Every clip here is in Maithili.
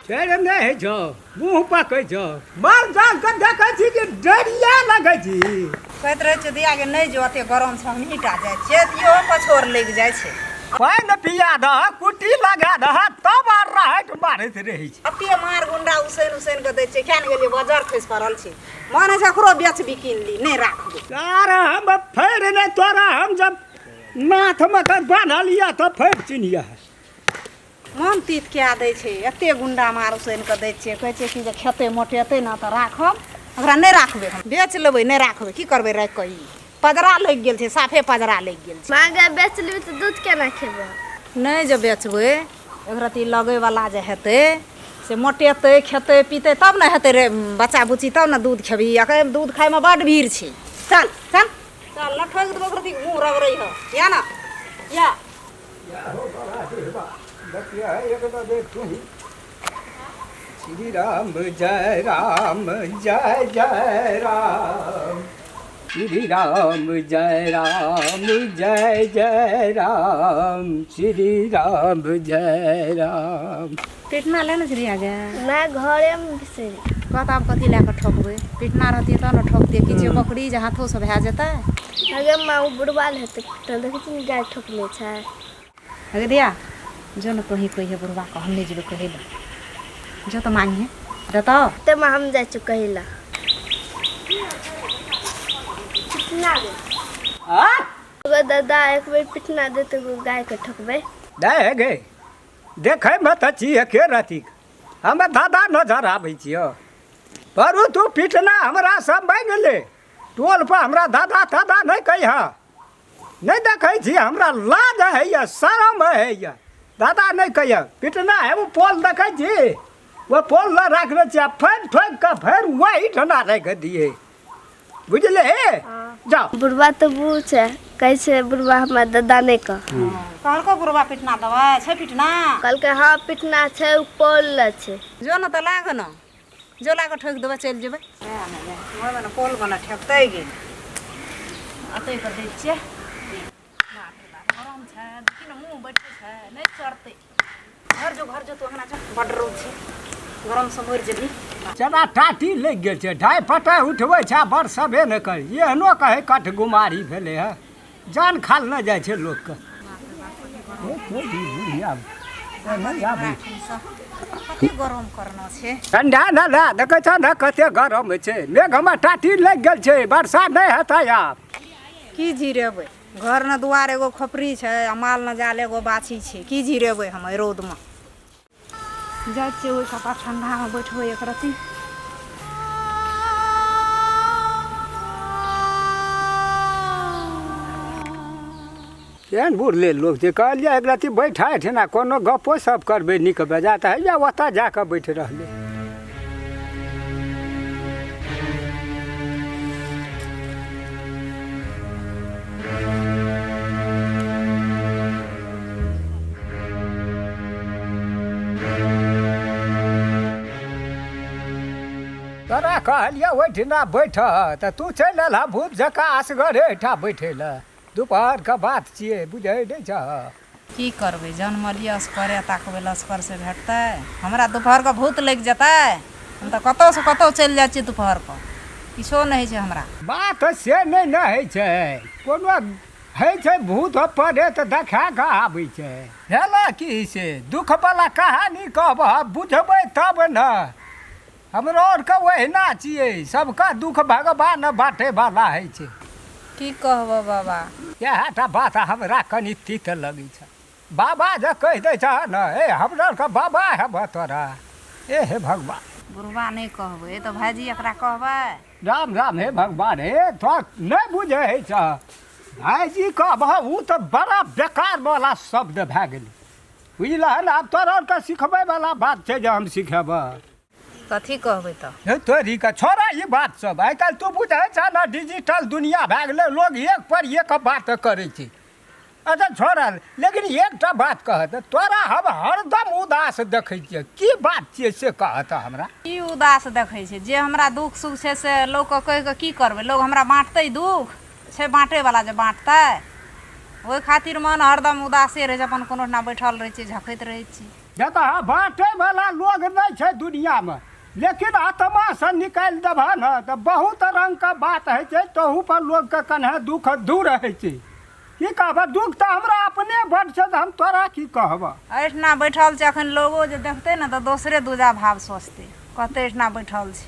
फेर नहि होइ छौ मुँह पकै छौ माल जाल के देखै छी कि डरिया लगै छी। कहैत रहै छियै दिया के नहि जो, एते गरम छै, हमही टा जाइ छियै तऽ इहो पछोर लागि जाइ छै। पानि पिया दह, कुट्टी लगा दह, तब आर राहट मारैत रहै छै। एते मार गुंडा उसैन उसैन कऽ दै छियै, किया ने गेलियै बजर खसि पड़ल छै। मन होइ छै एकरो बेच बिकिन ली, नहि राखबै। आर हम फेर नहि तोरा, हम जब माथमे तऽ बान्हल यऽ तऽ फेर चिन्हिया। मन तीत कए दै छै, एते गुंडा मार उसैन कऽ दै छियै। कहै छियै कि जे खेतै मोटेतै ने तऽ राखब, ओकरा नहि राखबै, हम बेच लेबै, नहि राखबै। की करबै राखि कऽ? ई पजरा लागि गेल छै, साफे पजरा लागि गेल छै। माँ गे, बेच लेबै तऽ दूध केना खेबै? नहि जे बेचबै, एक रत्ती लगैवला जे हेतै से मोटेतै, खेतै पीतै तब ने हेतै रे बच्चा बुच्ची, तब ने दूध खेबही। एखन दूध खाइमे बड्ड भीड़ छै। चल चल चल ने, ठोकि देबौ एक रत्ती, मुँह रगड़ै हऽ। या ने या श्री राम जय राम जय जय राम, श्री राम जय राम जय जय राम, श्री राम जय राम। पिटना लेने छलियै गे? नहि, घरेमे बिसरि। कहत आब कथी लए कऽ ठोकबै? पिटना रहतियै तब ने ठोकतियै। किछु बकरी जे हाथोसँ भए जेतै। अगे माँ, ओ बुढ़वा लए हेतै पिटल, देखै छी ने गाय ठोकने छै। अगे दिया, जो ने तोही कहिए बुढ़वा के, हम नहि जेबै कहै लए। जो तऽ मांगिहे देतौ। ते माँ, हम जाइ छी कहै लए। पिटना दे। आ एगो दादा, एक बेर पिटना दे तऽ एगो गायके ठोकबै। नहि गे, देखैमे तऽ छी एके रतीक, हमे दादा नजर आबै छियौ। पर तू पिटना हमरा सब मांगि ले, टोल पर हमरा दादा तादा नहि कहिह। नहि देखै छी हमरा लाज होइए, शरम होइए, दादा नहि कहिह। पिटना है ओ पोल देखै छी, ओ पोल लऽ राखने छी, आ फेर ठोकि कऽ फेर वही ठना राखि दियै, बुझले? जाओ। बुढ़वा तऽ बूढ़ छै, कहै छै बुढ़वा हमरा दादा नहि कह। कहलको बुढ़वा पिटना देबै? छै पिटना? कहलकै हँ, पिटना छै, ओ पोल लए छै। जो ने तऽ लाग ने, जो लाग, ठोकि देबै, चलि जेबै। ने पोल बना ठेकतै गेल, अतै पर दै छियै। बाप रे बाप, गरम छै, देखी ने मुँह बैठै छै, नहि चढ़तै। घर जो, घर जो तू, अंगना जो, बड्ड रौद छै, गरमसँ मरि जेबही। चना टाटी लागि गेल छै, ढाइ पटाइ उठबै छै आ बरसबे नहि करै। एहनो कहै कठ गुमारी भेलै हँ, जान खाल नहि जाइ छै लोकके। कते गरम करना छै। ठंडा न ला, देखै छ ने कते गरम होइ छै। मेघमे टाटी लागि गेल छै, वर्षा नहि हेतै आब। की जिरेबै? घर न दुआर एगो खोपड़ी छै आ माल न जाल एगो बाछी छै। की जिरेबै हम एहि रौदमे? जाइ छियै ओहि कपा ठंडामे बैठबै एक रत्ती। केहन बुढ़ले लोक छै। कहलियै एक रत्ती बैठा एहिठिना, कोनो गप्पो सप करबै नीक बेजा, तऽ हैया ओतऽ जा कऽ बैठ रहलै। तोरा कहलियै ओहिठिना बैठ तऽ तू चलि एलह भूत जकाँ असगरे एहिठाम बैठै लए। दुपहरके बात छियै, बुझै नहि छह? की करबै, जनमलियै असगरे, ताकबै लस्कर से भेटतै हमरा? दुपहरके भूत लागि जेतै। हम तऽ कतहुसँ कतहु चलि जाइ छियै दुपहरके, किछो नहि होइ छै हमरा। बात से नहि ने होइ छै, कोनो होइ छै भूत परे तऽ देखा कऽ आबै छै। भेलै की से दुखवला कहानी कहबह, बुझबै तब ने। हमरो आरके ओहिना छियै, सबके दुख भगवान बाँटैवला होइ छै। की कहबह बाबा? इएह टा बात हमरा कनि तीत लगै छै। बाबा जे कहि दै छह ने, हे हमरा आरके बाबा हेबह तोरा, ए हे भगवान। बुढ़बा नहि कहबै तऽ भायजी एकरा कहबै। राम राम, हे भगवान, हे तोरा नहि बुझै होइ छह। भायजी कहबह ओ तऽ बड़ा बेकारवला शब्द भए गेलै, बुझलह ने? आब तोरा आरके सिखबैवला बात छै जे हम सिखेबह? कथी कहबै तऽ? हे तोरी के, छोड़ा ई बात सब। आइ काल्हि तू बुझै छह ने, डिजिटल दुनिया भए गेलै, लोग एक पर एक बात करै छै। अच्छा छोड़ा, लेकिन एकटा बात कहत, तोरा हम हरदम उदास देखै छियै, की बात छियै से कहत हमरा। की उदास देखै छै? जे हमरा दुख सुख छै से लोकके कहि कऽ की करबै? लोक हमरा बाँटतै? दुख छै बाँटैवला जे बाँटतै? ओहि खातिर मन हरदम उदासे रहै छै, अपन कोनो ठिना बैठल रहै छी, झखैत रहै छी। देखह, बाँटयवला लोक नहि छै दुनिआँमे, लेकिन आत्मासँ निकालि देबह ने तऽ बहुत रङ्गके बात होइ छै, तहूपर लोकके कन्हे दुःख दूर होइ छै। की कहबह, दुःख तऽ हमरा अपने बड्ड छै, तऽ हम तोरा की कहबह। एहिठिना बैठल छै, अखन लोगो जे देखतै ने तऽ दोसरे दूजा भाव सोचतै, कहतै एहिठिना बैठल छै।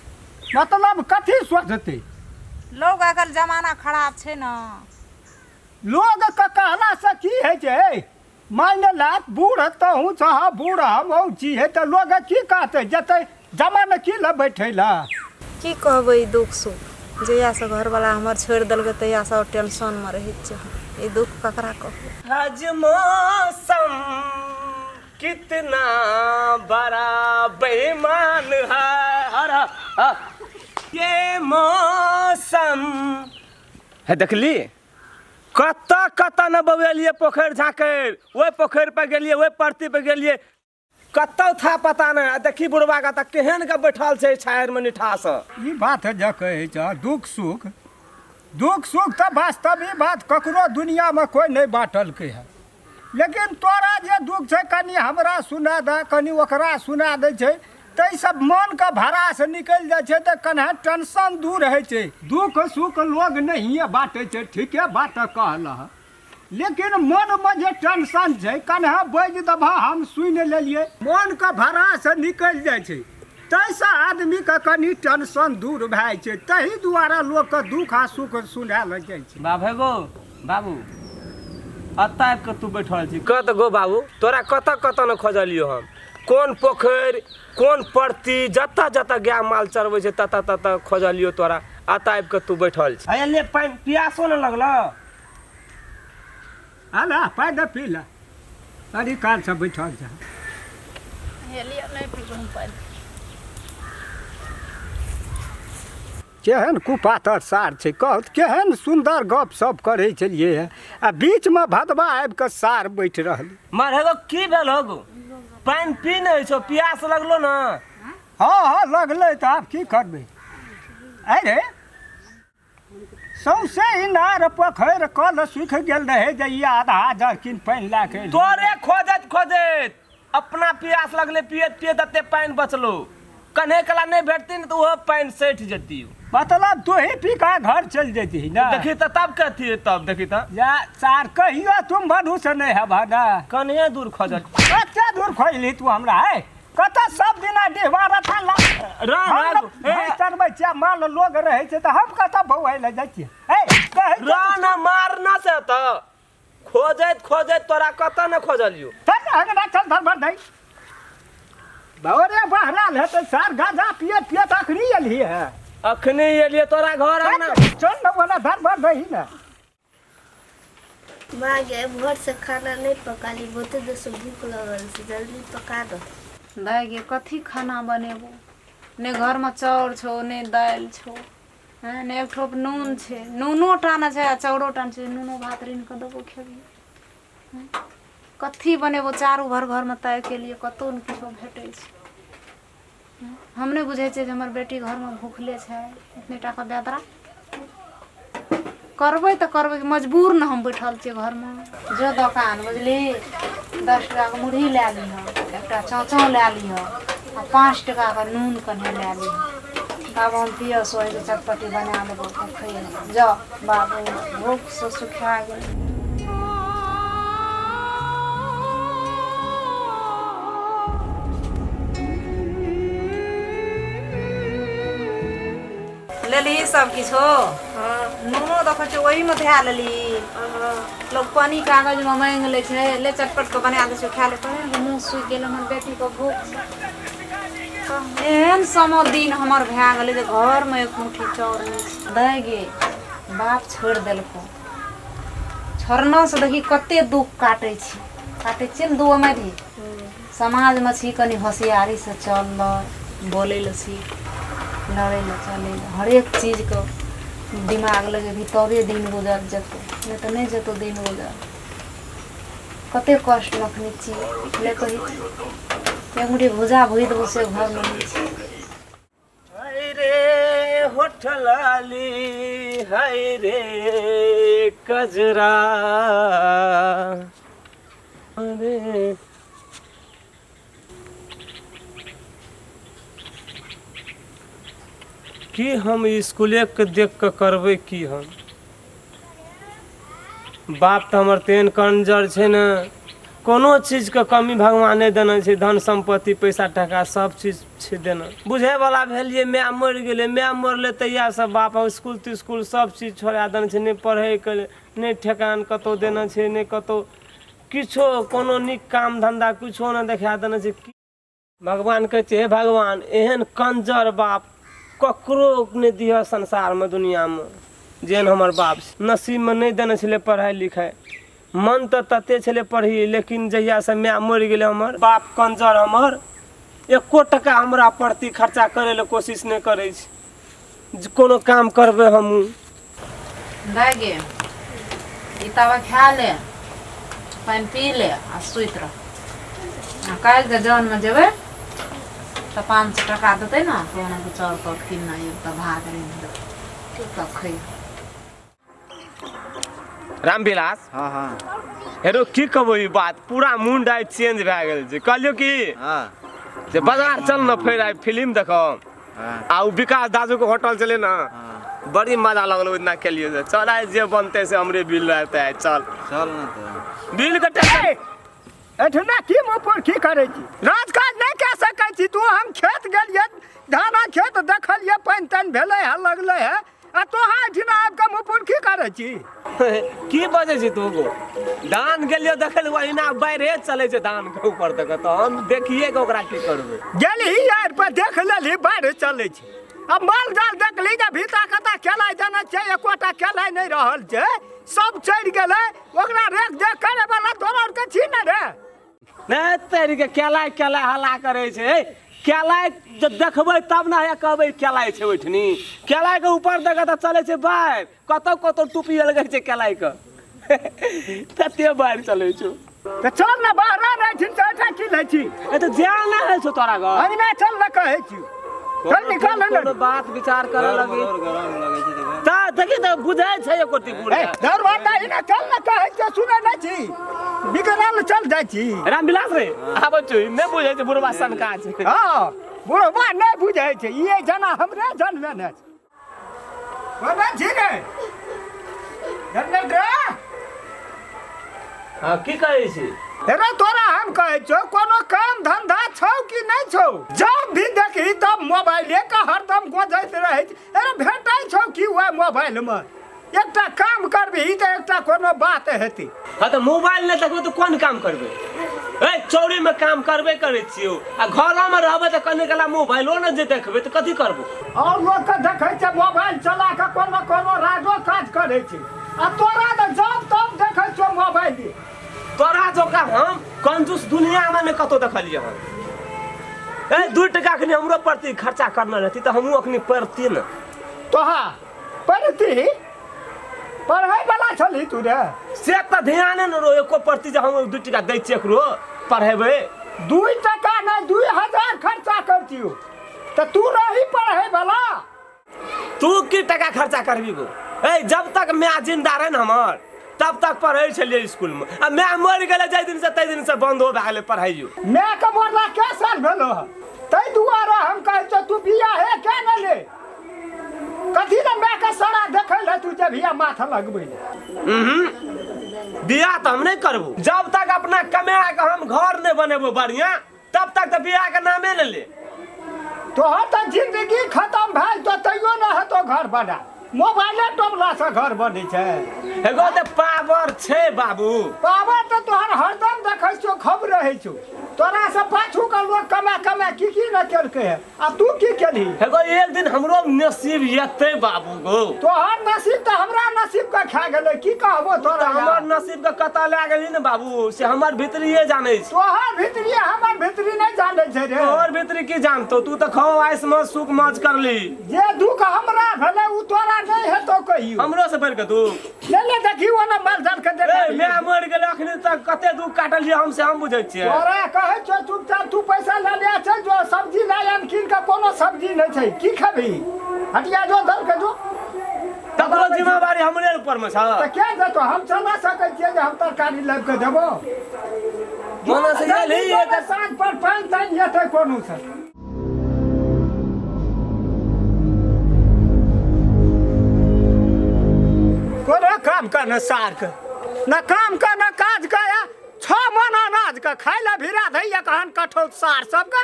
मतलब कथी सोचतै लोग? आइकाल्हि जमाना खराब छै ने। लोकके कहलासँ की होइ छै? मानि ले बूढ़ तहूँ छह, बूढ़ हमहूँ छी, तऽ लोक की कहतै? जेतै जमाना की लए बैठै लए। की कहबै ई दुख सुख, जहियासँ घरवला हमर छोड़ि देलकै तहियासँ आओर टेंशनमे रहै छियै हम। ई दुख ककरा कहबै? आज मौसम कितना बड़ा बेईमान है, हर ये मौसम है। देखली कतऽ कतऽ न बौएलियै पोखरि झाँखरि, ओहि पोखरि पर गेलियै, ओहि परती पर गेलियै, कतौ था पता नहि। आ देखी बुढ़बा के तऽ केहन के बैठल छै छाहरिमे निठासँ। ई बात जे कहै छह दुख सुख, दुख सुख तऽ वास्तविक बात ककरो दुनिआँमे कोइ नहि बाँटलकै हँ, लेकिन तोरा जे दुख छै कनि हमरा सुना दे, कनि ओकरा सुना दै छै, ताहिसँ मनके भड़ास निकलि जाइ छै, तऽ कन्हा टेंशन दूर होइ छै। दुख सुख लोग नहिए बाँटै छै, ठीके बात कहलह, लेकिन मनमे जे टेंशन छै कन्हा बाजि देबह, हम सुनि लेलियै, मनके भड़ास निकलि जाइ छै, ताहिसँ आदमीके कनि टेंशन दूर भए जाइ छै। ताहि दुआरे लोकके दुख आ सुख सुनायल जाइ छै। बाप हे गो बाबू, एतऽ आबि कऽ तू बैठल छी कत गो बाबू? तोरा कतऽ कतऽ ने खोजलियौ हम, कोन पोखरि कोन परती, जतऽ जतऽ गाय माल चरबै छै ततऽ ततऽ खोजलियौ तोरा, एतऽ आबि कऽ तू बैठल छी। अरे ले पानि, पियासो ने लगलौ? आला पानि पी ले, अरे कालसँ बैठल छै। हे लिअ, नहि पीबू हम पानि। केहन कुपातर सार छै, कहत केहन सुन्दर गप सप करै छलियै हँ, आ बीचमे भदवा आबि कऽ सार बैठ रहल। मार हे गो, की भेल हो गो? पानि पी नहि छौ, पियास लगलो ने? हँ हँ, लगलै तऽ आब की करबै? अरे सौंसे इनार पोखरि कल सुखि गेल रहै, जे ई आधा जर्किन पानि लए कऽ एलियै। तोरे खोजैत खोजैत अपना पियास लगले, पियत पियत एते पानि बचलो, कन्हे कला नहि भेटती ने तऽ ओहो पानि सठि जेती। मतलब तोही पी कऽ घर चलि जैती ने? देखी तऽ तब कथी, तब देखी तऽ। जा सार, कहियो तुम मनुष्य नहि हेबह ने। कन्हे दूर खोजल, कते दूर खोजली तू हमरा? है कतऽ सब दिना डिहबा रथा ला राम हम राम, ने भैंस चरबै छियै, माल लोग रहै छै तऽ हम कतऽ बौआइ लए जाइ छियै? है कहै छियै रान मारना से तऽ खोजैत खोजैत तोरा कतऽ ने खोजलियो। चल ने अगना, चल धर भर दई बौरे बहराल हेतै सार, गांजा पियत पियत अखनी एलही है। अखनी एलियै तोरा घर अंगना। चल ने ओना धर भर दही ने। माँ गे, भोरसँ खाना नहि पकाली, बहुते देरसँ भूख लगल छै, जल्दी पका दो। दाइ गे, कथी खाना बनेबो? ने घरमे चाउर छौ, ने दालि छौ, हँ ने एक ठोप नून छै। नूनो टा ने छै आ चाउरो टा ने छै। नूनो भात रान्हि कऽ देबो, खेबही? कथी बनेबो? चारू भर घरमे ताकि एलियै, कतहु ने किछो भेटै छै। हम नहि बुझै छियै जे हमर बेटी घरमे भूखले छै। इतने टाका बेदरा करबै तऽ करबै, मजबूर ने हम बैठल छियै घरमे। जो दोकान, बुझली, 10 टाकाके मुरही लए लिहऽ, एकटा चाँचो लए लिहऽ आ 5 टाकाके नून कनि लए लिहऽ। तब हम पियब सोहिके चटपटी बना लेबो, तब खइहे। जाउ बाबू, भूखसँ सुखा गेल। लेलही सब किछो? नूनो देखै छियै ओहीमे धए लेलही। लोक पानी कागजमे माँगि लै छै। ले, चटपट के बना दै छियै, खा ले। कहै मुँह सुखि गेल हमर बेटीके भूख। एहन समय दिन हमर भए गेलै जे घरमे एक मुट्ठी चाउर नहि छै। दाइ गे, बाप छोड़ि देलकौ, छोड़नासँ देखी कते दुख काटै छी, काटै छियै ने। दू अमरी समाजमे छी, कनि होशियारीसँ चल, बोलै लए सीख, लड़ै लए, चलै लए, हरेक चीजके दिमाग लगेबही तबे दिन गुजर जेतौ, नहि तऽ नहि जेतौ दिन गुजर। कते कष्टमे अखनी छी, नहि कही एक मुट्ठी भुजा भुजि देबौ से घरमे नहि छै। रे होठ लाली हाय रे कजरा अरे की हम स्कूले के देख कऽ करबै की हम बाप तऽ हमर तेहन कंजर छै ने कोनो चीजके कमी भगवान नहि देने छै धन सम्पत्ति पैसा टाका सब चीज छै देने बुझैवला भेलियै माय मरि गेलै माय मरलै तहियासँ बाप इसकुल तिस्कुल सब चीज छोड़ा देने छै नहि पढ़ैके नहि ठेकान कतहु देने छै नहि कतहु किछो कोनो नीक काम धन्धा किछो नहि देखा देने छै भगवान कहै छै हे भगवान एहन कंजर बाप ककरो नहि दिहऽ संसारमे दुनिआँमे जेहन हमर बाप छै नसीबमे नहि देने छलै पढ़ाइ लिखाइ मन तऽ तते छलै पढ़ी लेकिन जहियासँ माय मरि गेलै हमर बाप कंजर हमर एको टका हमरा प्रति खर्चा करै लए कोशिश नहि करै छै जे कोनो काम करबै हमहूँ दाइ गे ई तावा खा ले पानि पी ले आ सुति रह आ काल्हि जे जनमे जेबै तऽ 500 टका देतै ने तऽ ओना चाउर ताउर कीन आयब तऽ भात रान्हि देबै तब खइहे रामविलास हाँ हाँ हेरो की कहबो ई बात पूरा मूड आइ चेंज भए गेल छै कहलियौ की हाँ जे बाजार चल ने फेर आइ फिल्म देखब हाँ आ उ विकास दाजू के होटल चले ना हाँ बड़ी मजा लगल ओहि दिना केलियै से चल आइ जे बनतै से हमरे बिल रहतै आइ चल चल ना तो बिल के टेंशन एठना की मुँह पर की करै छी राजकाज नहि कए सकै छी तू हम खेत गेलियै धाना खेत देखलियै पानि तानि भेलै है लगलै है आ तोहा एठना आबि कऽ मुँह पर की करै छी की बजै छी तू गो धान गेलियो देखै लए ओहिना बाढ़े चलै छै धान के ऊपर तक तऽ हम देखिए के ओकरा की करबै गेलही आरि पर देख लेलही बाढ़ि चलै छै आ माल जाल देखली जे भीता कता खेलाइ देने छै एकोटा खेलाइ नहि रहल छै सब चढ़ि गेलै ओकरा रेख देख करे वाला तोरा आरके छी ने रे नहि तेरी के केलाय केलाय हल्ला करै छै केलाय जब देखबै तब ने हैया कहबै केलाय छै ओहिठनी केलाय के ऊपर देख तऽ चलै छै बाढ़ि कतौ कतौ टुपी लगै छै केलाय के तते बाढ़ि चलै छौ तऽ चल ने बाहर रहै छी तऽ एहिठाम की लै छी ए तऽ जायल नहि होइ छौ तोरा घर अंगना चल ने कहै छी चल निकल ने कोनो बात विचार करऽ लगी गरम गरम लगै छै तऽ तऽ देखी तऽ बुझै छै एको टी ए दरवाजा ही ने चल ने कहै छियै सुनै नहि छी बिगड़ल चल जाइ छी रामविलास रे आबै छौ नहि बुझै छै बुढ़वा सनका छै हँ बुढ़वा नहि बुझै छै ई जना हमरे जनमे ने छै कोना छी रे जनरल रे हँ की कहै छी रे तोरा हम कहै छौ कोनो काम धंधा छौ कि नहि छौ जब भी देखही तब मोबाइले के हरदम गोजैत रहै छै अरे भेटै छौ कि ओहि मोबाइलमे एकटा काम करबिही तऽ एकटा कोनो बात हेतै हँ तऽ मोबाइल नहि देखबै तऽ कोन काम करबै ए चौरीमे काम करबे करै छियौ आ घरोमे रहबै तऽ कनि कला मोबाइलो ने जे देखबै तऽ कथी करबो और लोकके देखै छै मोबाइल चला कऽ कोनो कोनो राजो काज करै छै आ तोरा तऽ जब तब देखै छियौ मोबाइल तोरा जकाँ हम कंजूस दुनियामे नहि कतहु देखलियै हन ए 2 टका अखनी हमरो प्रति खर्चा करने रहती तऽ हमहूँ अखनी पढ़ती ने तोहा पढ़ती पढ़ै वाला छलही तू रे से तऽ ध्याने ने रहो एको प्रति जे हम 2 टका दै छियै एकरो पढ़ेबै 2 टका नहि 2000 खर्चा करतियो तऽ तू रही पढ़ै वाला तू की टका खर्चा करबी गो ए जब तक माय जिंदा रहे ने हमर तब तक पढ़ै छलियै स्कूल में आ माय मरि गेलै जाहि दिन से ताहि दिन से बंद हो भए गेलै पढ़ाइयो माय के मरला कै साल भेलो हँ ताहि दुआरे हम कहै छियौ तू बियाहे क्या ने ले कथी ने माय के सड़ा देखै लए तू जेबही माथा लगबै लए बियाह तऽ हम नहि करबो जब तक अपना कमा के हम घर नहि बनेबो बढ़िया तब तक तऽ बियाह के नामे ने ले तोहर तऽ जिंदगी खत्म भेल तो तैयो न हेतो घर बना मोबाइले डोबला से घर बनै छै एगो तऽ पावर छै बाबू पावर तऽ तोहर हरदम देखै छियौ खब रहै छौ तोरा से पाछू के लोग कमा कमा की की न केलकै है आ तू की केलही एगो एक दिन हमरो नसीब एतै बाबू गो तोहर नसीब तऽ हमरा नसीब के खा गेलै की कहबो तोरा तोरा हमर नसीब के कतऽ लए गेली ने बाबू से हमर भीतरिये जानै छै तोहर भीतरी हमर भीतरी नहि जानै छै रे तोहर भीतरी की जानतो तू तऽ खाओ आइस मौज सुख मौज करली जे दुख हमरा भेलै उ तोरा नहि हेतौ कहियो हमरो से बढ़ि कऽ दुख ले ले देखी ओना माल जाल के देख ए माय मरि गेलै अखनी तक कते दुख काटलियै हम से हम बुझै छियै तोरा कहै छौ चुपचाप तू पैसा लए ले चल जो सब्जी लए आन कीन के कोनो सब्जी नहि छै की खेबही हटिया जो दल के जो। तकरो जिम्मेवारी हमरे ऊपर में छ। तऽ के देतो? हम चला सकै छियै जे हम तरकारी लाबि कऽ देबो? मने से गेल ही एक साँझ पर पानि तानि हेतै कोनो से। कोनो काम का न सार के न काम का न काज का, या 6 मन अनाज के खाय ला भिरा दैया कहन कठौत सार सबके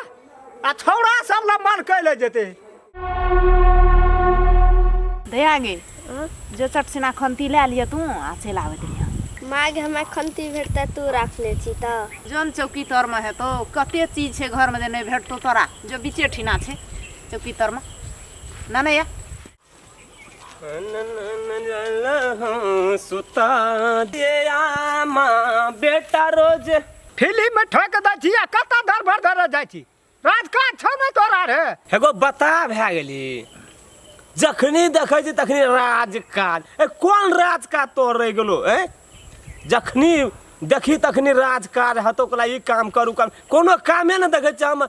आ छौड़ा सब ला मन कैले जेते। दया गे, जो चट सिना खंती ले लिय तू आ चलि आबैत रहिय। माँ गे, हमरा खंती भेटतै तू राखने छी तऽ। जोन चौकी तर में हेतौ, कते चीज छै घर में जे नहि भेटतौ तोरा, जो बीचे ठिना छै चौकी तर में ना नहीं या। सुता दे आमा बेटा रोज फिल्म में ठोक दै छी आ कतऽ दरभर धरऽ जाइ छी? राजकाज छौ ने तोरा रे? एगो बता भए गेली, जखनी देखै छी तखनी राजकाज। ए कोन राजकाज तोर रहि गेलो? ए जखनी देखी तखनी राजकाज हतो कला ई काम करू काम, कोनो कामे ने देखै छी हम।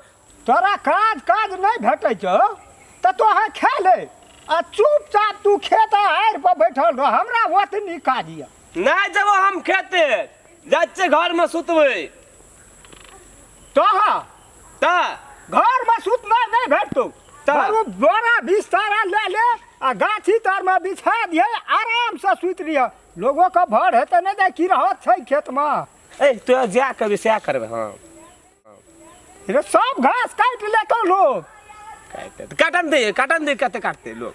तोरा काज काज नहि भेटै छौ तऽ तोहे खा ले आ चुपचाप तू खेत आड़ि पर बैठल रह, हमरा ओतनी काज यऽ। नहि जेबो हम खेते, जाइ छियै घरमे सुतबै। तोहा तऽ घरमे सुतनाइ नहि भेटतौ। तऽ? बाबू बोरा बिस्तारा ले ले आ गाछी तरमे बिछा दिहे, आरामसँ सुति रहिह। लोगो के भर हेतै नहि जाय की रहत छै खेतमे। ए तो जा कभी सएह करबै। हँ रे सब घास काटि लेतौ लोग। काटते तऽ काटन दे, काटन दे, कते काटते लोग?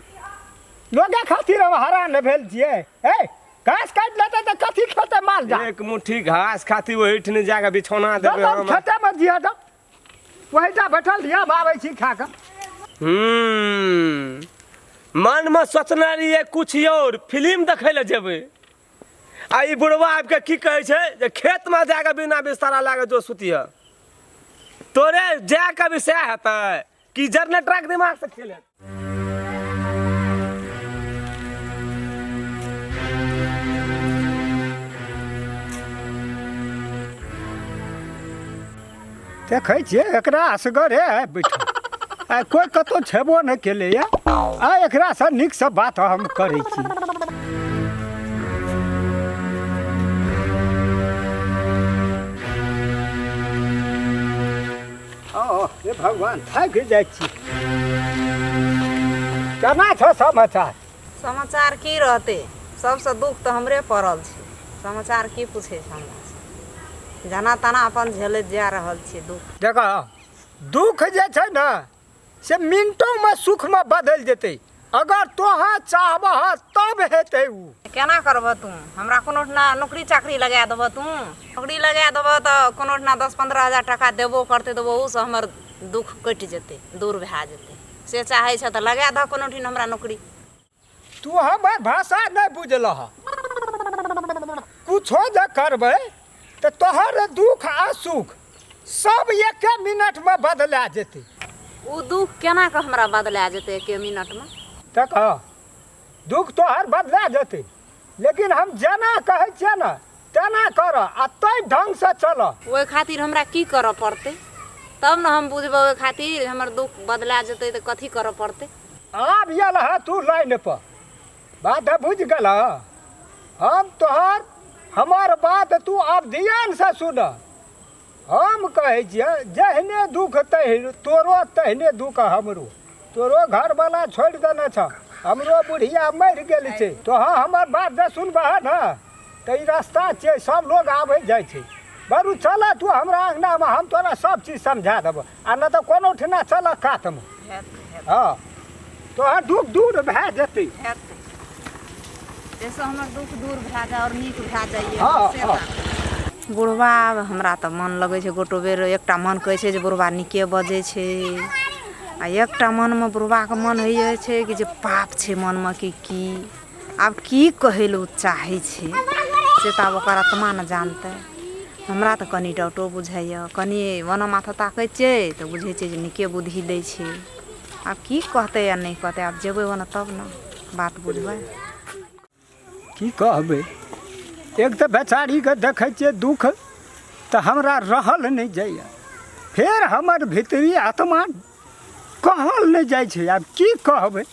लोगे खातिर हम हरान भेल छियै। ए घास काटि लेतै तऽ कथी खेतै माल जाल? एक मुट्ठी घास खातिर ओहिठिन जाके बिछौना देबै हम हम। खेतेमे दिअ तऽ ओहिटा बैठल रहियै, हम आबै छी खा कऽ। मनमे सोचने रहियै कुछ और, फिल्म देखै लए जेबै, आ ई बुढ़वा आबिके की कहै छै जे खेतमे जाके बिना बिस्तारा लए कऽ जो सुतिह। तोरे जाके भी सएह हेतै कि जनरेटरके दिमागसँ खेल हेतै? देखै छियै एकरा असगरे बैठल आ कोइ कतहु छेबो नहि केलैए, आ एकरासँ नीकसँ बात हम करै छी। ओ हे भगवान, थाकि जाइ छी। केना छौ समाचार? समाचार की रहतै, सबसँ दुख तऽ हमरे पड़ल छै। समाचार की पूछै छै हमरा? जना तना अपन झेलैत जा रहल छियै दुख। देख, दुख जे छै ने से मिनटोमे सुखमे बदलि जेतै, अगर तोहाँ चाहबह तब हेतै उ। केना करबह तू? हमरा कोनो ठिना नौकरी चाकरी लगा देबह तू? नौकरी लगा देबह तऽ कोनो ठिना 10-15 हजार टाका देबो करतै तऽ ओहूसँ हमर दुख कटि जेतै, दूर भए जेतै। से चाहै छह तऽ लगा दह कोनो ठिन हमरा नौकरी। तू हमर भाषा नहि बुझलह। कुछो जे करबै तऽ तोहर दुख आ सुख सब एके मिनटमे बदला जेतै। ओ दुख केना कऽ हमरा बदला जेतै एके मिनटमे? तऽ कह, दुख तोहर बदला जेतै, लेकिन हम जेना कहै छियै ने तेना कर आ ताहि ढङ्गसँ चल। ओहि खातिर हमरा की करऽ पड़तै तब ने हम बुझबै? ओहि खातिर हमर दुख बदला जेतै तऽ कथी करऽ पड़तै? आब आयल है तू लाइन पर, बात बुझि गेलह? हम तोहर हमर बात तू आब ध्यानसँ सुन। हम कहै छियै जहने दुख तहि तोरो तहने दुख हमरो। तोरो घरवाला छोड़ि देने छ, हमरो बुढ़िया मरि गेल छै। तोहर हमर बात जे सुनबह ने तऽ ई रास्ता छियै, सब लोग आबै जाइ छै। बरू चल तू हमरा अङ्गनामे, हम तोरा सब चीज समझा देबह, आ नहि तऽ कोनो ठिना चल कातमे। हँ, तोहर दुख दूर भए जेतै। जाहिसँ हमर दुख दूर भए जाय आओर नीक भए जाइए। हँ, से हँ। तऽ बुढ़बा हमरा तऽ मन लगै छै गोटो बेर। एकटा मन कहै छै जे बुढ़बा नीके बजै छै, आ एकटा मनमे बुढ़बाके मन होइए छै कि जे पाप छै मनमे कि की आब की कहै लए ओ चाहै छै, से तऽ आब ओकर आत्मा ने जानतै। हमरा तऽ कनि डाउटो बुझाइए, कनि ओना माथा ताकै छियै तऽ बुझै छियै जे नीके बुद्धि दै छै। आब की कहतै आ नहि कहतै, आब जेबै ओना तब ने बात बुझबै। की कहबै, एक तऽ बेचारीके देखै छियै दुख तऽ हमरा रहल नहि जाइए, फेर हमर भीतरी आत्मा कहल नहि जाइ छै। आब की कहबै,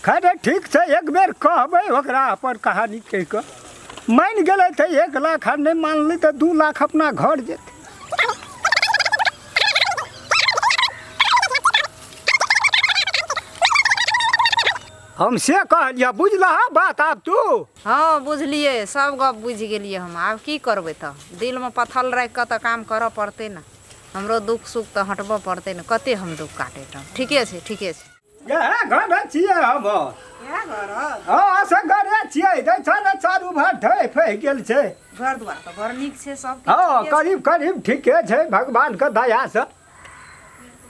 खैर ठीक छै, एक बेर कहबै ओकरा अपन कहानी कहि कऽ, मानि गेलै तऽ 1 लाख, आ नहि मानलै तऽ 2 लाख अपना घर जेतै। हम से कहलियै, बुझलह बात आब तू? हँ बुझलियै, सब गप बुझि गेलियै हम। आब की करबै तऽ दिलमे पथल राखि कऽ तऽ काम करऽ पड़तै ने। हमरो दुःख सुख तऽ हटबऽ पड़तै ने, कते हम दुःख काटैत रहब। ठीके छै, ठीके छै। इएह घर छियै हमर। इएह घर? हँ, से घरे छियै। दै छ ने, चारू भर ढहि फहि गेल छै। घर दुआर तऽ बड़ नीक छै सब। हँ, करीब करीब ठीके छै भगवानके दयासँ।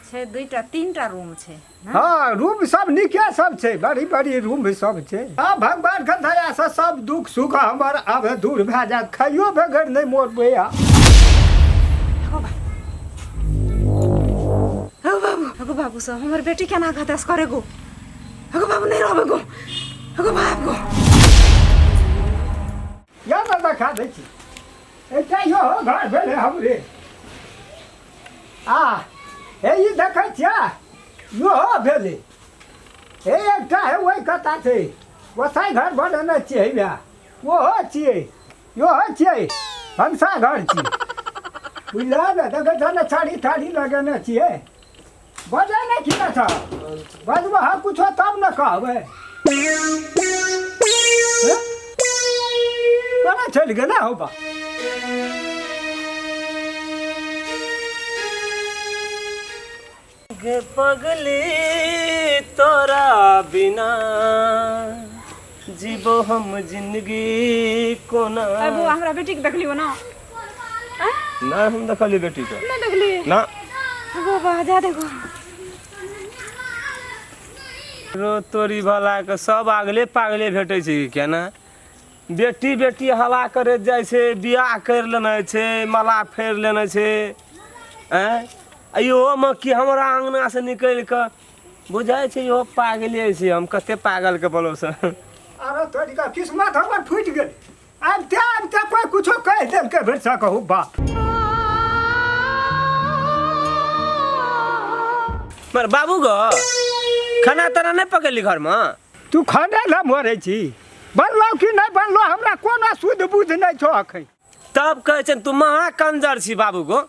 छै 2टा 3टा रूम छै। हँ, रूम सब नीके सब छै, बड़ी बड़ी रूम सब छै। हँ, भगवानके दयासँ सब दुःख सुख हमर आब दूर भए जायत, खाइयो बगैर नहि मरबै। आ हौ बाबू, हगो बाबू सब, हमर बेटी केना खतस करे गो? हगो बाबू, नहि रहबै गो, हगो बाप गो। या ने देखा दै छी, एकटा इहो घर भेलै हमरे। आ हे ई देखै छियै, इहो भेलै। हे एकटा हे ओहि कता छै, गोसाइ घर बनेने छियै हैया, ओहो छियै, इहो छियै, भनसा घर छियै, बुझलह ने? देखै छह ने, छाड़ी थाड़ी लगेने छियै। बजै नहि की ने छह? बजबह कुछो तब ने कहबै। हे? कोना चलि गेलै हौ बा? गे पगली, तोरा बिना जीबो हम जिंदगी कोना। अरे बौआ, हमरा बेटीके देखलियो ना? ना, हम देखली बेटी के? नहि देखली? ना। गो बा, जा देखो। रो तोरी भला के, सब आगले पागले भेटै छै केना? बेटी बेटी हला करैत जाइ छै, बियाह करि लेने छै, माला फेर लेने छै। आँय, आ इहोमे कि हमरा अङ्गनासँ निकलि कऽ बुझाइ छै इहो पागले छै। हम कते पागलके बोलौसँ। अरे तोरी का, किस्मत हमर फूटि गेल। आबिते आबिते कोइ कुछो कहि देलकै भरिसा कहू बाप। मर बाबू गो, खाना ताना नहि पकेली घरमे? तू खाने लए मरै छी। बनलौ कि नहि बनलौ, हमरा कोनो सुध बुध नहि छौ अखन। तब कहै छनि तू महा कंजर छी बाबू गो।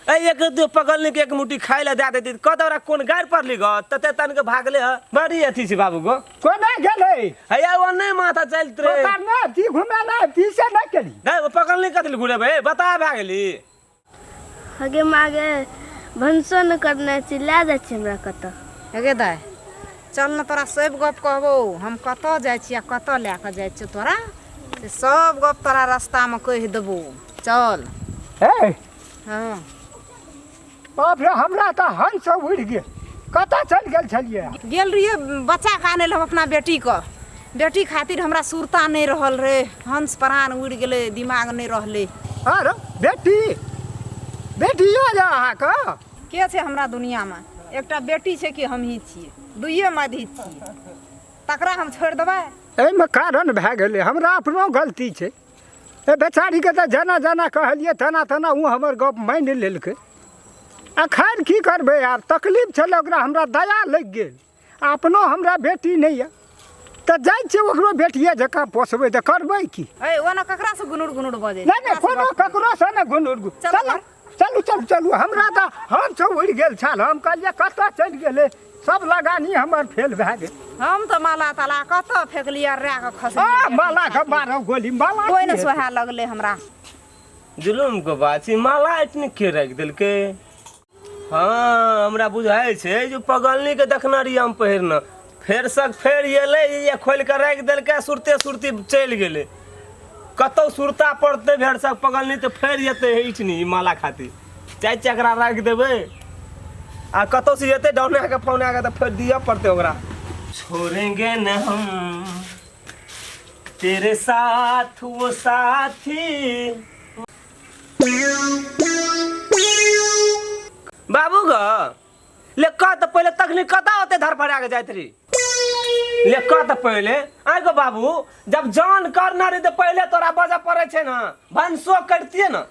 ए एक दू पगलनी के एक मुट्ठी खाइ लए दए देती, कत ओकरा कोन गारि पड़ली गो, तते तन के भागले ह। बड़ी अथी छी बाबू गो। कोना गेलै? हैया ओ नहि माथा चलत रे। पता नहि ती घुमे नहि ती से नहि केली। नहि, ओ पगलनी कथी लए घुरेबै? बता भए गेली। हगे मागे, भनसो नहि करने छी, लए जाइ छी हमरा कतऽ? हेगे दाइ, चल ने, तोरा सब गप कहबौ। हम कतऽ जाइ छी आ कतऽ लए कऽ जाइ छियौ तोरा, से सब गप तोरा रास्तामे कहि देबौ, चल। हे। हँ। बाप रे, हमरा तऽ हंस उड़ि गेल। कतऽ चलि गेल छलियै? गेल रहियै बच्चाके आनै लए हम अपना बेटीके। बेटी खातिर हमरा सुरता नहि रहल रे, हंस प्राण उड़ि गेलै, दिमाग नहि रहलै। अरे बेटी, बेटियो यऽ अहाँके? के छै हमरा दुनियामे? एकटा बेटी छै कि हमही छियै, दुइए मधी छियै, तकरा हम छोड़ि देबै? एहिमे कारण भए गेलै, हमरा अपनो गलती छै। ए बेचारीके तऽ जेना जेना कहलियै तेना तेना ओ हमर गप मानि लेलकै। आ खैर, की करबै आब, तकलीफ छलै ओकरा, हमरा दया लागि गेल। आ अपनो हमरा बेटी नहि यऽ तऽ जाइ छियै ओकरो बेटिए जकाँ पोसबै, तऽ करबै की? ए ओना ककरासँ गुनुर गुनुर बजै? नहि नहि, कोनो ककरोसँ नहि गुनुर गु। चलू। चलू चलू चलू चलू। हमरा तऽ हम उड़ि गेल छल, हम कहलियै कतऽ चलि गेलै, सब लगानी हमर फेल भए गेल। हम तऽ माला ताला कतऽ फेकलियै, रै कऽ आ खसलियै। माला के मारब गोली, माला कोइ की नहि हेतै? सोहा लगलै हमरा। जुलुम के बात छै, माला एतनी के राखि देलकै? हँ, हमरा बुझाइ छै जे पगलनी के देखने रहियै हम पहिरने, फेर सब फेर एलै, ये खोलि कऽ राखि देलकै, सुरते सुरती चलि गेलै कतौ। सुरता पड़तै भेड़ सब पगलनी तऽ फेर एतै इटनी ई माला खातिर। चाहे चकरा राखि देबै आ कतौ से एतै डौना के फौना के तऽ फेर दिअ पड़तै ओकरा। छोड़ेंगे न हम तेरे साथ वो साथी। बाबू ग, ले कह तऽ पहिले, तखनी कतऽ ओते धरफड़ा के जाइत रही? ले कह तऽ पहिले। आइ गो बाबू, जब जान करना रही तऽ पहिले तोरा बजऽ पड़ै छै ने, भनसो करितियै ने।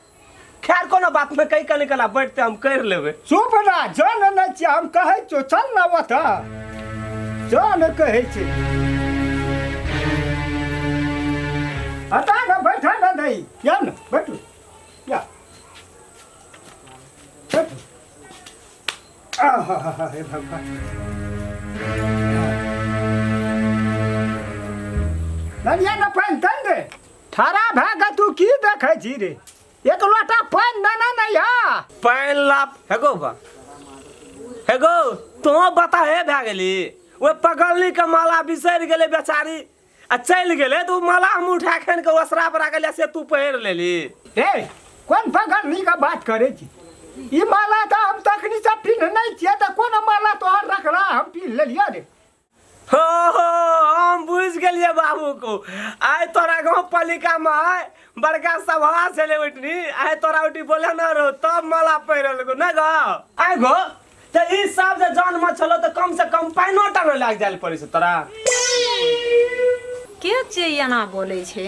खैर, कोनो बात नहि, कहि कऽ निकला बैठते, हम करि लेबै। चुप ना, जन नहि छियै, हम कहै छियौ, चल ना ओतऽ। जन कहै छै हटा ने बैठा ने दही या ने बैठू या बैठू आहा हे भगवान नदिया ने पानि तनि रे ठाड़ा भए कऽ तू की देखै छी रे एक लोटा पानि देना नहीं है पानि लाप हेगो बा हेगो तो बता हे भए गेली ओहि पगलनी के माला बिसरि गेलै बेचारी आ चलि गेलै तऽ ओ माला हम उठा खन के ओसरा पर राखल से तू पहिर लेली ए कोन पगलनी के बात करै छी ई माला तऽ हम तखनी से पिन्ह नहि छियै तऽ कोन माला तोहर रखला हम पिन्ह लेलियै रे हो हो हम बुझि गेलियै बाबू को आइ तोरा गाँव पालिका में आइ बड़का सभा छलै ओहिठनी आइ तोरा ओहिठी बोले न रहो तब माला पहिरल गो नहि गो आइ गो तऽ ई सब जे जानमे छलो तऽ कम से कम पानिओ टा नहि लागि जाय पड़ै छै तोरा के छियै एना बोलै छै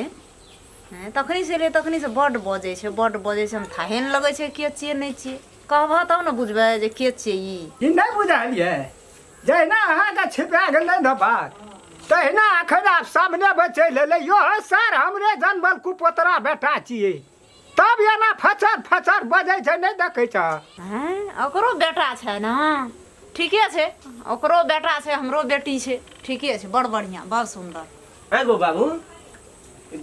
हैं तखनी से एलियै तखनी से बड्ड बजै छै बड्ड बजै छै हम थाहे नहि लगै छै के छियै नहि छियै कहबह तब ने बुझबै जे के छियै ई ई नहि बुझलियै जहिना अहाँके छिपा गेलै ने बात तहिना अखन आब सामने मे चलि एलै यो सर हमरे जनमल कुपोतरा बेटा छियै तब एना फचर फचर बजै छै नहि देखै छह हैं ओकरो बेटा छै ने ठीके छै ओकरो बेटा छै हमरो बेटी छै ठीके छै बड़ बढ़िआँ बड़ सुन्दर आँय गो बाबू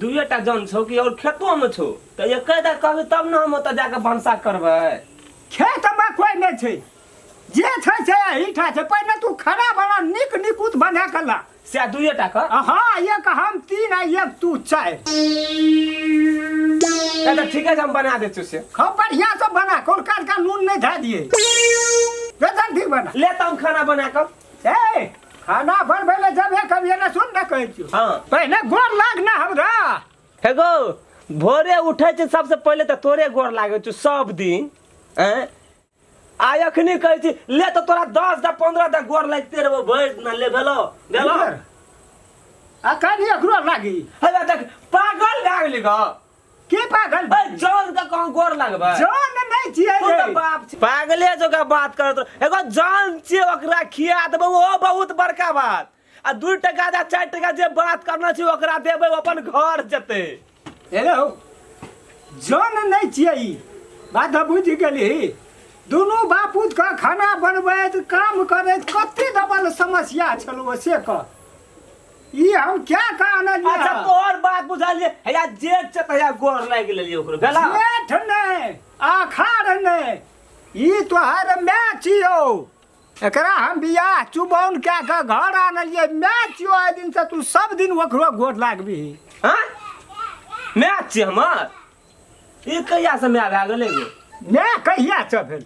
दुइए टा जन छौ कि और खेतोमे छौ तऽ एके टा कहबै तब ने हम ओतऽ जाकऽ भनसा करबै खेतमे कोइ नहि छै जे छै से एहिठा छै पहिने तू खाना बना नीक निकुत बना के ला से दुइए टा के हाँ एक हम तीन आ एक तू चारि तऽ ठीके छै हम बना दै छियौ से खूब बढ़िया से बना कोन काज का नून नहीं धा दिए रे जल्दी बना ले तऽ हम खाना बना कऽ ए खाना बनबै ले जब कभी ना सुन ना कहै छियौ हाँ पहिने गोर लाग ना हमरा हे गो भोरे उठै छै सबसे पहिले तऽ तोरे गोर लागै छौ सब दिन आँय आ अखनी कहै छी ले तऽ तोरा 10 दा 15 दा गोर लागिते रहबो भरि दिना ले भेलो भेलो अखन एकरो लागी हे देख पागल भए गेली गो के पागल ए जान के कहाँ गोर लगबै जान नहीं छियै तू तऽ बाप छी। पागले जकाँ बात करत रह। एगो जान छियै ओकरा खिया देबै ओहो बहुत बड़का बात आ 2 टका या 4 टका जे बात करना छै ओकरा देबै ओ अपन घर जेतै हेलो जन नहि छियै ई बात बुझि गेली दुनू बापूत के खाना बनबैत काम करैत कते दबल समस्या छलौ से कह ई हम क्या कह आनलियै अच्छा तोहर बात बुझलियै हैया जेठ छै तऽ हैया गोर लागि लेलियै ओकरो भेला जेठ नहि आखाड़ नहि ई तोहर माय छियौ एकरा हम बियाह चुबौन कए कऽ घर आनलियै माय छियौ एहि दिनसँ तू सब दिन ओकरो गोर लागबिही हँ माय छियै हमर ई कहियासँ माय भए गेलै गो माय कहियासँ भेल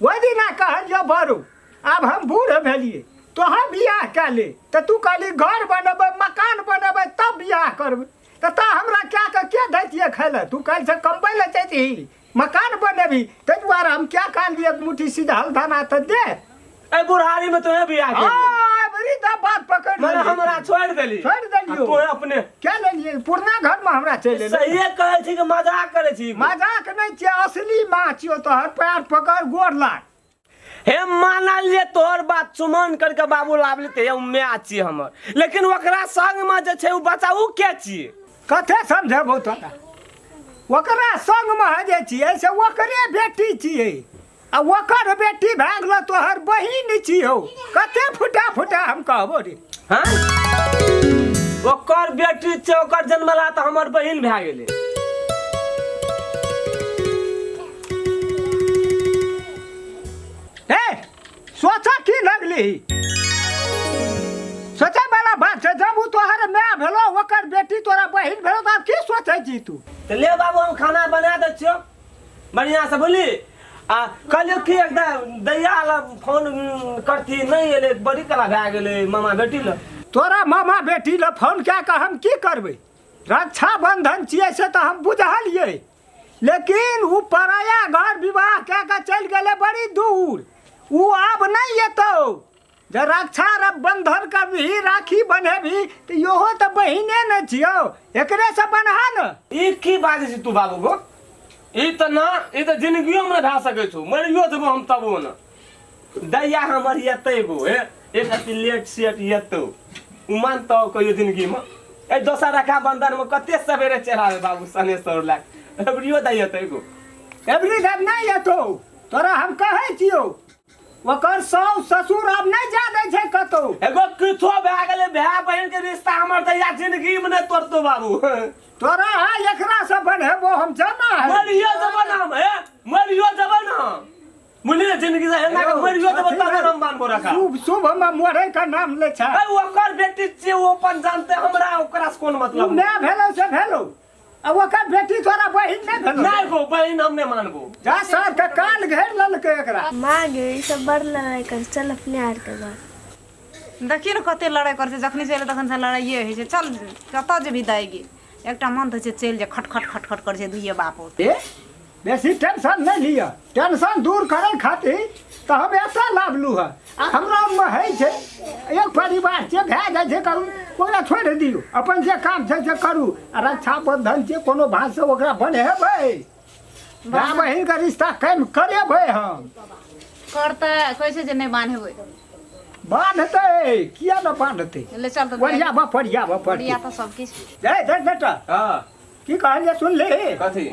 ओहि दिना कहलियौ बरू आब हम बूढ़ भेलियै तोहर बियाह कए ले तऽ तू कहली घर बनेबै मकान बनेबै तब बियाह करबै तऽ ता हमरा कए कऽ के दैतियै खाय लए तू काल्हिसँ कमबै लए जैतही मकान बनेबही ताहि दुआरे हम क्या कहलियै एक मुट्ठी सिधल दाना तऽ दे ए बुढ़ारी में तोहे बियाह के हाँ, अबरी तऽ बात पकड़ माने लेलियै। हमरा छोड़ देली छोड़ि देलियौ। आ तोहे अपने क्या लेलियै पुरना घर में हमरा चलि एलै सहिए कहै छी कि मजाक करै छी मजाक नहि छियै असली माँ छियौ तोहर पैर पकड़ गोर लाग हे मानल जे तोहर बात सुमन करके बाबू लाबली ते उ माय छी हमर लेकिन ओकरा संग में जे छै उ बच्चा उ के छी कथे समझेबौ तोरा ओकरा संगमे जे छियै से ओकरे बेटी छियै आ ओकर बेटी भए गेलो तोहर बहिन छियौ कते फुटा फुटा हम कहबो रे हाँ ओकर बेटी छै ओकर जन्मला तऽ हमर बहिन भए गेलै हे सोचऽ की लगली सोचै वाला बात छै जब ओ तोहर माय भेलो ओकर बेटी तोरा बहिन भेलो तऽ आब की सोचै छी तू तऽ ले बाबू हम खाना बना दै छियौ बढ़िआँसँ बुझली आ कहलियौ कि एकदम दैया लग फोन करती नहि एलै बड़ी कला भए गेलै मामा बेटी लग तोरा मामा बेटी लग फोन कए कऽ हम की करबै रक्षाबंधन छियै से तऽ हम बुझलियै लेकिन ओ पराया घर विवाह कए कऽ चलि गेलै बड़ी दूर ओ आब नहि एतौ जे रक्षा बंधन करबिही राखी बन्हेबही तऽ इहो तऽ बहिने ने छियौ एकरेसँ बन्हा ने ई की बाजै छी तू बाबू गो ई तऽ ना ई तऽ जिंदगियोमे नहि भए सकै छौ मरियो जेबो हम तबो ने दैया हमर एतै गो हे एक अति लेट सेट हेतौ उ मानतौ कहियो जिंदगी में ए दोसर रक्षा बंधन में कते सवेरे चढ़ावे बाबू सने सौर लाख एबरियो दै हेतै एगो एबरी जब नहि एतौ तोरा हम कहै छियौ ओकर साउस ससुर आब नहि जा दै छै कतौ एगो किछो भए गेलै भाय बहिन के रिश्ता हमर दैया जिंदगी में नहि तोड़तौ बाबू तोरा है एकरा से बन्हेबो हम जाना है मरियो जब ना हम हे मरियो जब ना हम बुझली ने जिंदगी से एना के मरियो जब तब हम बान्हबो रखा शुभ शुभ हम मरे का नाम ले छै ए ओकर बेटी छियै ओ अपन जानते हमरा ओकरा से कोन उ मतलब माय भेलो से भेलो आ ओकर बेटी तोरा बहिन नहि भेलो नहि गो बहिन हम नहि मानबो जा सर के कान घेर लेलकै एकरा माँ गे ई सब बड़ लड़ाइ कर चल अपने आर के घर। देखियौ ने कते लड़ाइ करै छै जखनी चलि तखन से लड़ाइए होइ छै चल कतऽ जेबही दाइ गे एकटा मन तऽ छै चलि जा खट खट खट खट करै छै दुइए बाप ए बेसी टेंशन नहि लिअ टेंशन दूर करै खातिर तऽ हम एतऽ लाबलू हँ आ हमरा मे होइ छै एक परिवार छै भए जाइ छै करू ओकरा छोड़ि दियौ अपन जे काम छै से करू आ रक्षाबंधन छै कोनो भाँसँ ओकरा बन्हेबै भाय बहिनके रिश्ता कायम करेबै हम करतै कहै छै जे नहि बान्हेबै बान्हतै किया ने बान्हतै ले चल तऽ ओरियाबऽ परियाबऽ ओरिया पड़तै तऽ सब किछु जय जय बेटा हँ की कहलियै सुनली कथी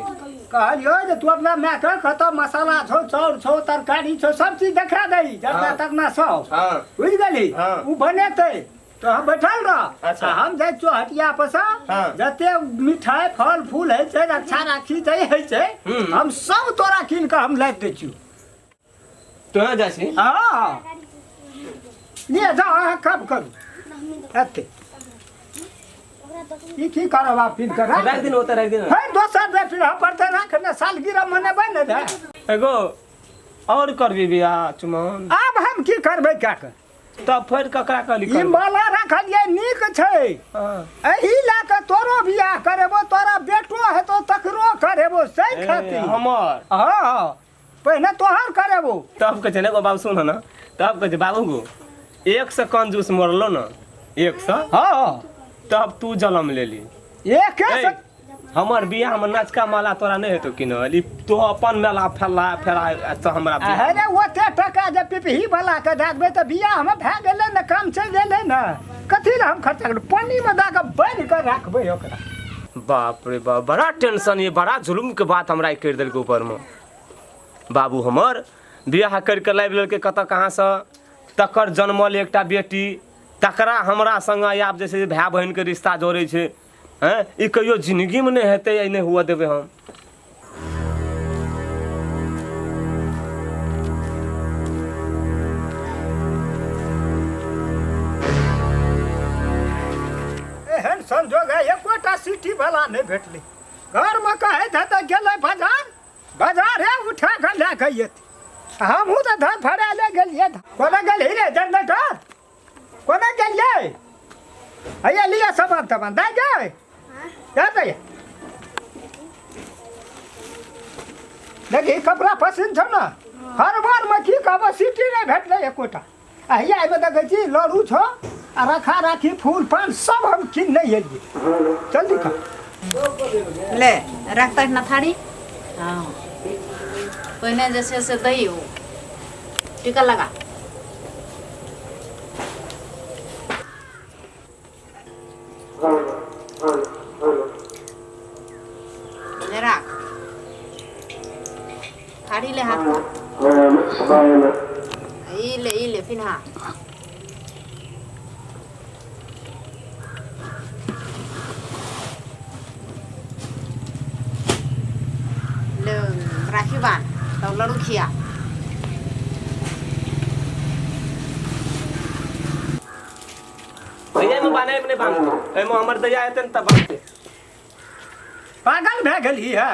कहलियो जे तू अपना मायके कतऽ मसाला छौ चाउर छौ तरकारी छौ सब चीज देखा दही जतना हाँ। ततना सब हाँ बुझि गेली हाँ। ओ बनेतै तो हम बैठल रह अच्छा। आ हम जाइ छियौ हटिया पर से हाँ। जते मिठाई फल फूल होइ छै रक्षा राखी जे होइ छै हम्म। हम सब तोरा कीन कऽ हम लाबि दै छियौ तोहे जाइ छी हँ लिअ जाउ अहाँ काम करू एते ई की करब आब पीन कऽ राख राखि दिन ओतऽ राखि दिन फेर दोसर बेर फिर हम पड़तै राख ने सालगिरह मनेबै ने रे एगो और करबी बियाह चुमन आब हम की करबै कए कऽ तब फेर ककरा कहली ई करबै? माला रखलियै नीक छै हाँ। एहि लए कऽ तोरो बियाह करेबो तोरा बेटो हेतौ तकरो करेबो से ए, खातिर हमर हँ पहिने तोहर करेबो तब कहै छै ने गो बाबू सुन ने तब कहै छै बाबू गो एक सए कंजूस मरलो ने एक सए हँ तब तू जन्म लेली एक ए, हमर बियाह में नचका माला तोरा नहीं हेतौ किनल ई तो अपन मेला फैला फैला तो हमरा बियाह अरे ओते टका जे पिपही वाला के दए देबै तऽ बियाह हमर भए गेलै ने काम चलि गेलै ने कथी लए हम खर्चा करू पानिमे दए कऽ बान्हि कऽ राखबै ओकरा बाप रे बाप बड़ा टेंशन ये बड़ा जुलुम के बात हमरा करि देलकै ऊपर में बाबू हमर बियाह करि कऽ लाबि लेलकै कतऽ कहाँसँ तकर जनमल एकटा बेटी तकरा हमरा संगे आब जे छै से भाय बहिनके रिश्ता जोड़ै छै हँ ई कहियो जिन्दगीमे नहि हेतै आ नहि हुअ देबै हम एहन संजोग है एकोटा सिटी वाला नहि भेटलै घरमे कहैत हेतै गेलै बाजार बाजारे उठा कऽ लए कऽ एतै हमहूँ तऽ धर फड़ा लए गेलियै कोना गेलही रे जनरेटर कोना गेलियै हैया लिअ सामान तमान दए गे दए दे देखी कपड़ा पसिन छौ ने हर बारमे की कहबो सिटी नहि भेटलै एकोटा आ हैया एहिमे देखै छी लड़ू छौ आ रखा राखी फूल पान सब हम कीन नहि एलियै जल्दी कर ले रखतै ना थारी हँ पहिने जे छै से दही ओ टीका लगा ले राख थारी ले हाथ में ई ले ई ले पिन्हा ले राखी बांध तब लड्डू खिया दैया में बान्हे नहि बान्हतौ एहिमे हमर दैया हेतै ने तब बान्हतै पागल भए गेलही है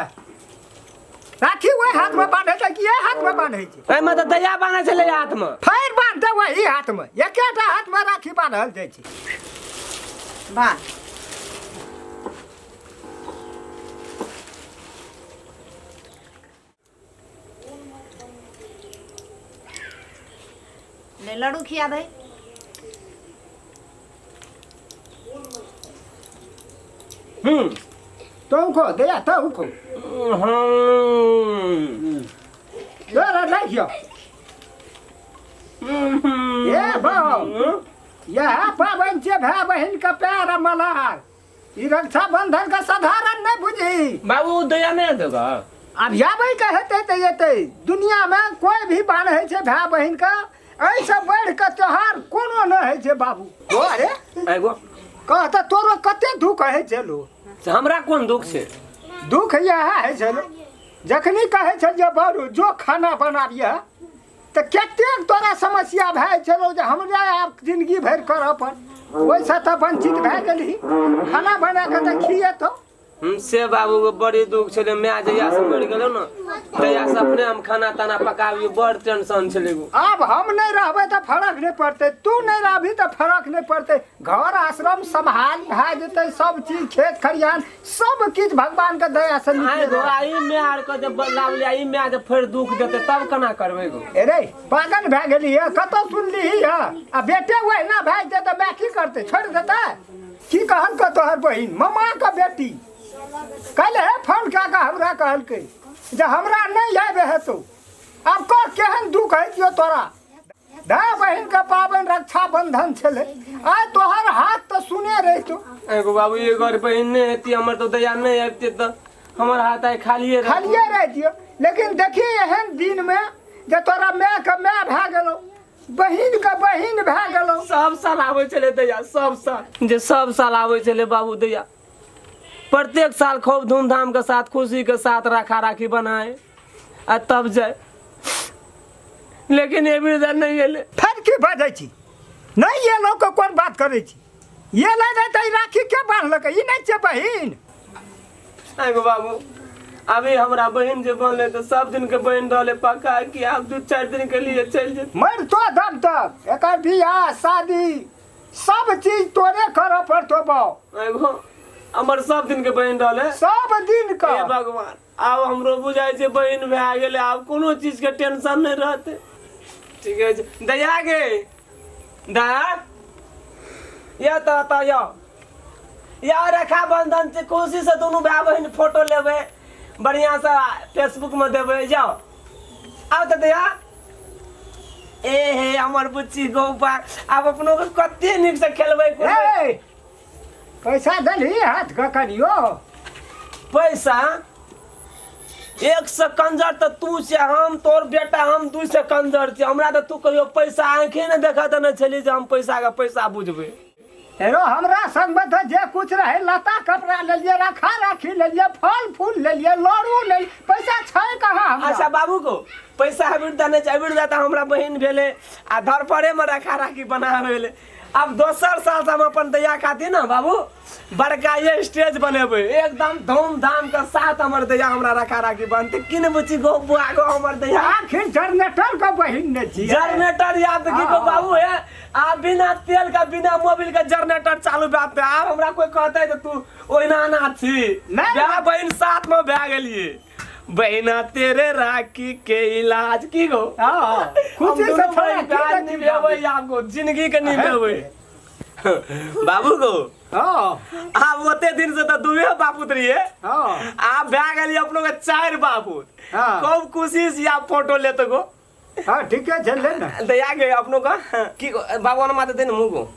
राखी ओहि हाथमे बान्है छै कि एहि हाथमे बान्है छै एहिमे तऽ दैया बान्है छलै हाथमे फेर बान्हतै वही हाथमे एकेटा हाथमे राखी बान्हल जाइ छै बांध ले लड्डू खिया दे हम्म तोहू खो दैया तोहू खो हम्म तोरा नहि खियो ए बाउ, यह पाबनि छियै भाय बहिन के प्यार आ मलार। ई रक्षाबंधन के साधारण नहि बुझी। बाबू दया नहि देगा। आब आबै के हेतै तऽ एतै। दुनिया मे कोई भी बान्है छै भाय बहिन के, एहिसँ बढ़ि कऽ त्योहार कोनो नहि होइ छै बाबू। ओ अरे एगो कह तऽ तोरो कते दुख होइ छै लो। से हमरा कोन दुख छै? दुख इएह होइ छै लो, जखनी कहै छै जे बरू जो खाना बनाबिह तऽ कतेक तोरा समस्या भए जाइ छलौ जे हमरा आब जिंदगी भरि करऽ पर, ओहिसँ तऽ वंचित भए गेलही। खाना बना कऽ तऽ खिएतौ। से बाबू के बड़ी दुख छलै, माय जहिया से मरि गेलो ने तहिया से अपने हम खाना ताना पकाबी, बड़ टेंशन छलै गो। आब हम नहि रहबै तऽ फरक नहि पड़तै, तू नहि रहबही तऽ फरक नहि पड़तै। घर आश्रम सम्हाल भए जेतै, सब चीज खेत खरिहान सब किछु भगवान के दया से निकले। आइ गो आई माय आर के जे लावले, आई माय जे फेर दुख देतै तब केना करबै गो? अरे पागल भए गेली है, कतौ सुनली है? आ बेटे ओहिना भए जेतै तऽ माय की करतै, छोड़ि देतै? की कहलकै तोहर बहिन, मामा के बेटी काल्हि फोन कए कऽ हमरा कहलकै जे हमरा नहि आबि हेतौ। आब कह केहन दुख हेतियौ तोरा? भाय बहिन के पाबनि रक्षाबंधन छलै, आइ तोहर हाथ तऽ सुने रहितौ। एगो बाबू ये घर बहिन नहि हेती हमर तऽ दया नहि आबिते तऽ हमर हाथ आइ खालिए रहतै। खालिए रहितियौ। लेकिन देखी एहन दिनमे जे तोरा मायके माय भए गेलौ, बहिन के बहिन भए गेलौ। सब साल आबै छलै दैया, सब साल जे सब साल आबै छलै बाबू दैया, प्रत्येक साल खूब धूमधाम के साथ खुशी के साथ राखा राखी बनाए आ तब जाए, लेकिन एहि बेर नहि एलै। फेर की बाजै छी? नहि एलौ के कोन बात करै छी? एलै नहि तऽ ई राखी के बान्हलकै? ई नहि छियै बहिन? एगो बाबू अभी हमरा बहिन जे बनले तऽ सब दिन के बहिन रहले पक्का, कि आब 2-4 दिन के लिए चलि जेतै? मर तो दम तक एकर बियाह शादी सब चीज तोरे करऽ पड़तो बाउ। एगो हमर सब दिन के बहिन रहले, सब दिन के। हे भगवान, आब हमरो बुझाइ छै बहिन भए गेलै, आब कोनो चीज के टेंशन नहि रहतै। ठीक छै दया गे, दया या तऽ तऽ यौ या रक्षाबंधन छै, खुशी से दुनू भाय बहिन फोटो लेबै, बढ़िया से फेसबुक में देबै। जाओ आउ तऽ दया। ए हे हमर बुच्ची गौपा, आब अपनो के कते नीक से खेलबै कुदबै। ए, पैसा देलही हाथ के कनियो? पैसा एक से कंजर तऽ तू छै, हम तोर बेटा, हम 2 से कंजर छी। हमरा तऽ तू कहियो पैसा आँखे ने देखा देने छली जे हम पैसा के पैसा बुझबै। एरो हमरा संग में तऽ जे कुछ रहे, लता कपड़ा लेलिए, रखा राखी लेलिए, फल फूल लेलिए, लड़ू लेलिए, पैसा छै कहाँ हमरा? अच्छा बाबू को पैसा अबिर देने छै, अबिर देता हमरा बहिन भेलै आ धरपरे में रखा राखी बना भेलै। आब दोसर साल से हम अपन दैया खातिर ने बाबू बड़का ये स्टेज बनेबै, एकदम धूमधाम के साथ हमर दैया हमरा रखा राखी बनतै। कि ने बुची गो बुआ गो हमर दैया? आखिर जनरेटर के बहिन ने छी। जनरेटर याद की गो बाबू है, आ बिना तेल का बिना मोबिल का जनरेटर चालू बात है। आब हमरा कोई कहते तो तू ओहिना अनाथ छी। नहीं। भाय बहिन साथ में भए गेलिए, बहिना तेरे राखी के इलाज की गो। हाँ, खुशी हम से दुनू थोड़ा बहिन की प्यार देखी निभेबै, आब गो जिंदगी के निभेबै बाबू गो। हाँ। आब ओते दिन से तऽ दुए बापूत रहिए, हाँ। आब भए गेलिए अपनो के 4 बापूत। हाँ। खूब खुशी से आब फोटो लेते गो। हाँ ठीक है, चल ले ना। दया गे अपनो का की गो, बाबू ने माते दे ने मुँह गो।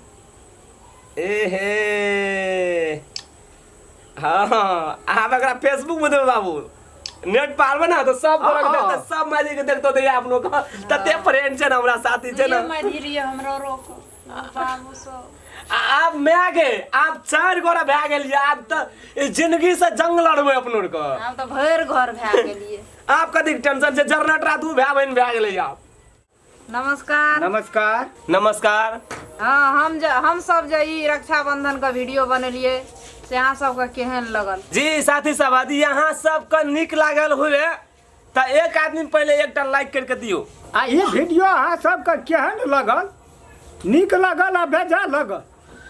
ए हे हाँ, हाँ, आब एकरा फेसबुक में देबै बाबू, नेट पर आबे ना तो सब गोरा के हाँ। देखते, सब माजी के देखतो दया अपनो का। तते फ्रेंड छै ना हमरा साथी छै ना। ये माधुरी हमरो रोको बाबू सब। आब my गे, आब 4 गोरा भए गेलियै, आब तऽ जिंदगी से जंग लड़बै अपनो के। आब तऽ भरि घर भए गेलियै। आब कथी के टेंशन छै, जनरेटर 2 भाय बहिन भए गेलै आब। नमस्कार। नमस्कार। नमस्कार। हाँ, हम सब जे ई रक्षाबंधन के वीडियो बनेलिए से अहाँ सबके केहन लगल? जी साथी सब, यदि अहाँ सबके नीक लागल हुए तऽ एक आदमी पहिले एकटा लाइक करके दियौ। आ ई वीडियो अहाँ सबके केहन लगल, नीक लगल आ बेजा लगल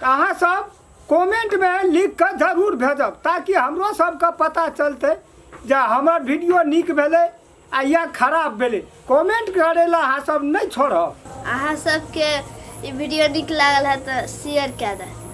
तऽ अहाँ सब कमेंटमे लिख कऽ जरूर भेजब, ताकि हमरो सबके पता चलतै जे हमर वीडियो नीक भेलै आ या खराब भेलै। कमेंट करै लए अहाँ सब नहि छोड़ब। अहाँ सबके ई वीडियो नीक लागल है तऽ शेयर कए देब।